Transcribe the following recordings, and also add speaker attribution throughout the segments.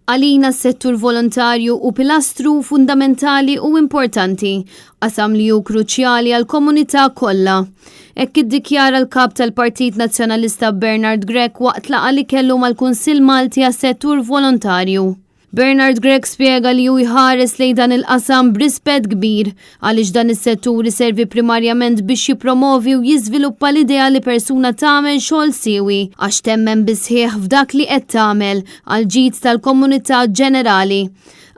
Speaker 1: Għalina s-settur volontarju hu pilastru fundamentali u importanti, qasam li hu kruċjali għall-komunità kollha. Hekk iddikjara l-Kap tal-Partit Nazzjonalista Bernard Grech waqt laqgħa li kellu mal-Kunsill Malti għas-Settur Volontarju. Bernard Grech spjega li hu jħares lejn dan il-qasam b'rispett kbir għaliex dan is-settur iservi primarjament biex jippromovi u jiżviluppa l-idea li persuna tagħmel xogħol siewi għax temmen bis-sħiħ f'dak li qed tagħmel għall-ġid tal-komunità ġenerali.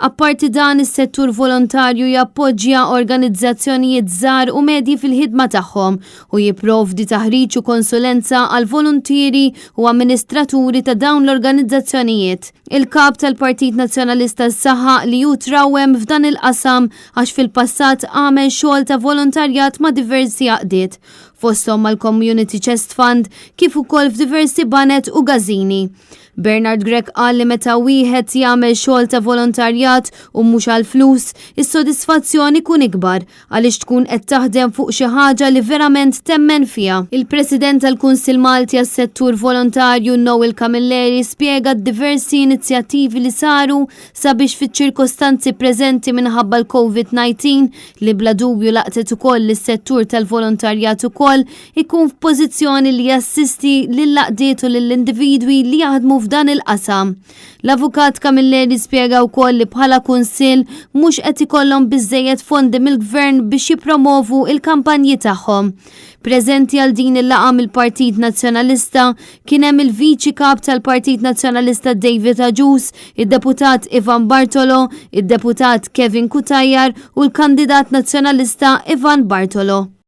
Speaker 1: Apparti dan, is-settur volontarju jappoġġja organizzazzjonijiet żgħar u medji fil-ħidma tagħhom u jipprovdi taħriġ u konsulenza għal voluntieri u amministraturi ta' dawn l-organizzazzjonijiet. Il-Kap tal-Partit Nazzjonalista saħaq li hu trawwem f'dan il-qasam għax fil-passat għamel xogħol ta' volontarjat ma' diversi għaqdiet, fosthom mal-Community Chest Fund kif ukoll f'diversi baned u gażini. Bernard Grech qal li meta wieħed jagħmel xogħol ta' volontarjat u mhux għall-flus, is-sodisfazzjon ikun ikbar għaliex tkun qed taħdem fuq xi ħaġa li verament temmen fiha. Il-President tal-Kunsill Malti għas-Settur Volontarju Noel Camilleri spjega d-diversi inizjattivi li saru sabiex fiċ-ċirkostanzi preżenti minħabba l-Covid-19 li bla dubju laqtet ukoll lis-settur tal-volontarjat ukoll ikun f'pożizzjoni li jassisti lill-għaqdiet u lill-individwi li jaħdmu f'dan il-qasam. L-Avukat Camilleri spjega wkoll li bħala Kunsill mhux qed ikollhom biżżejjed fondi mill-Gvern biex jippromovu il-kampanji tagħhom. Preżenti għal din il-laqgħa mill-Partit Nazzjonalista kien hemm il-Viċi Kap tal-Partit Nazzjonalista David Agius, id-Deputat Ivan Bartolo, id-Deputat Kevin Cutajar u l-Kandidat Nazzjonalista Ivan Bartolo.